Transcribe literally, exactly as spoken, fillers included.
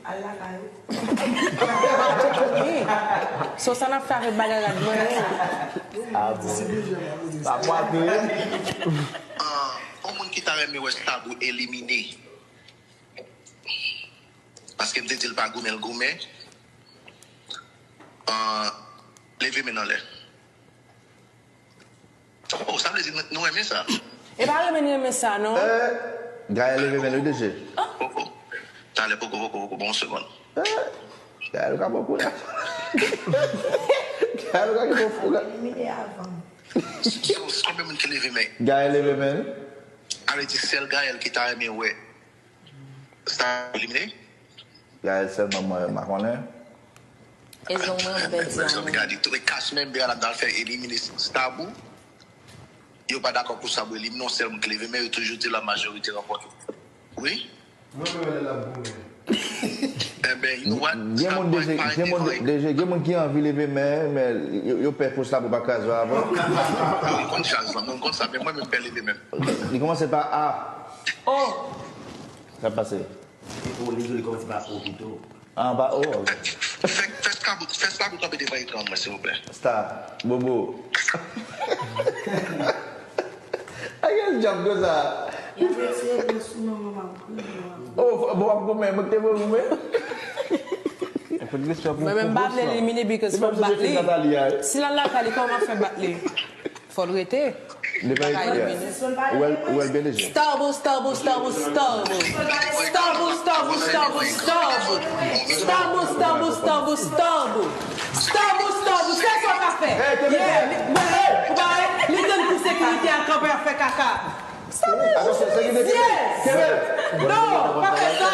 Al lakay ou. So sa n ap fè avèk bagay rad mwen yo? Ah bon. Sa pwate. Ah, yon moun ki ta renmen wè Stabou elimine. Paske m te di l pa goumen, l goumen. Ah, leve men n anlè. Oh, sa vle di nou, nou renmen sa. E pa renmen n renmen sa, non. Eh, Gaël leve men l wi, D J. Poko. Talè, poko, poko, poko, bon, yon segonn. Eh, Gaël ou ka pran kou la. Gaël ou ka gen fou la. Elimine avan. Konbyen moun ki leve men? Gaël leve men. Sa vle di sèl Gaël ki ta renmen wè Stabou elimine? Gaël sèlman mwen, m pa konnen. E zon mwen, m pèdi amoun. Gade, tout cast member la, n al fè elimine Stabou. Yo pa dakò pou Stabou elimine, yon sèl moun ki leve men, yo toujou di la majorité remporte. Wi. Mwen menm lè l ap goumen. Enben, you know what? Gen moun, D J, gen moun, D J, gen moun ki anvi leve men, men yo, yo pè pou Stabou pa kraze yo avan. Mwen konn chaj lan, mwen konn sa, men mwen menm m pè leve men. Li kòmanse pa A. O. Sa k pase? Se pou li, li kòmanse pa O pito. Ah, pa O, ok. Fè, fè Stabou, fè Stabou kanpe devan ekran mwen, silvouplè. Star, Bobo. Ayè, djab konsa. Y ap retire dlo sou men mwen, m ap goumen, m ap goumen. Oh, bon, w ap goumen, mwen ki te pou goumen. Mwen menm m pa vle elimine because fò m bat li. Si l al lakay li, kòman m ap fè bat li? Fò l rete. Li pa ekri a. Ou wè l, ou wè l byen deja. Stabou, Stabou, Stabou, Stabou. Stabou, Stabou, Stabou, Stabou. Stabou, Stabou, Stabou, Stabou. Stabou, Stabou, se sa w ka fè. Yeah, li, ou pa wè, li tann pou sekirite a kanpe ap fè kaka. Stabou, ou fou, mesye. Non, pa fè sa.